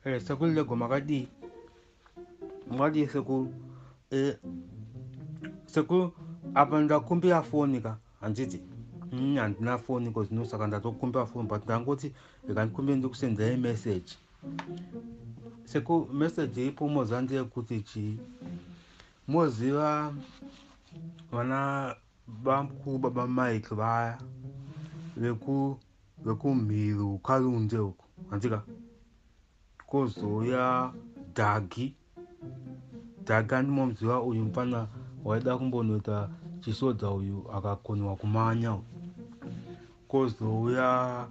Sekuru Lego, makadii? Makadii, sekuru? Sekuru, apa ndakumbira foni ka, handiti? Handina foni ko zvino, saka ndatokumbira foni, but ndangoti rega ndikumbire ndikusendei message. Sekuru, message iripo moziva ndeyekuti chii? Moziva vana bamukuru baba Mike vaya vekumhiri Karunde uko, handika? Kozouya Dhagi. Dhagi andimomuziva uyu, mufana waida kumbonoita chisodza uyu, akakoniwa kumanya uyu. Kozouya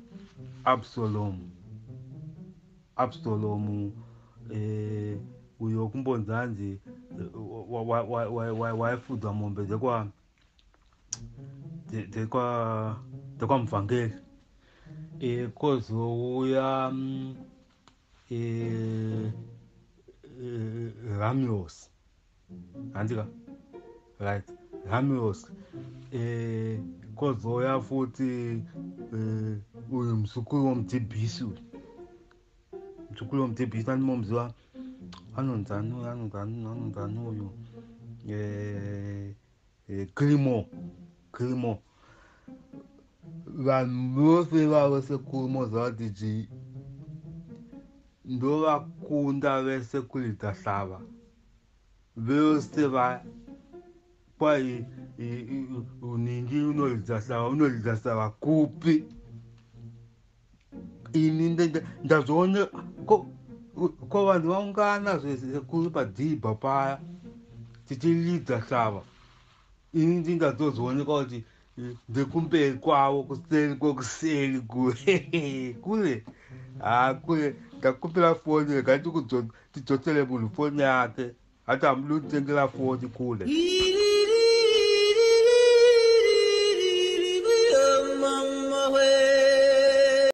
Absalomu. Absalomu uyo wekumbonzi hanzi waifudza mombe dzekwamuvhangeri. Kozouya Ramios, handika? Right, Ramios. Kozouya futi uyu muzukuru womudhibhisi, uyu muzukuru womudhibhisi andimomuziva, anonzani? Anonzani? Anonzani uyu? Crimo, Crimo. Vanhu vose vavo, sekuru, moziva kuti chii? Ndovakunda vese kuridza hlava, vose vaya. Kwai uningi unoridza hlava, unoridza hlava kupi? Ini ndazoona ko vanhu vaungana sekuru padhibha paya tichiridza hlava. Ini ndingazozooneka kuti ndekumberi kwavo, kuseri kwekuseri, kure kure. Ha, kure, ndakumbira foni, rega tidzosere munhu foni yake. Hati hamudi kutengera foni kule.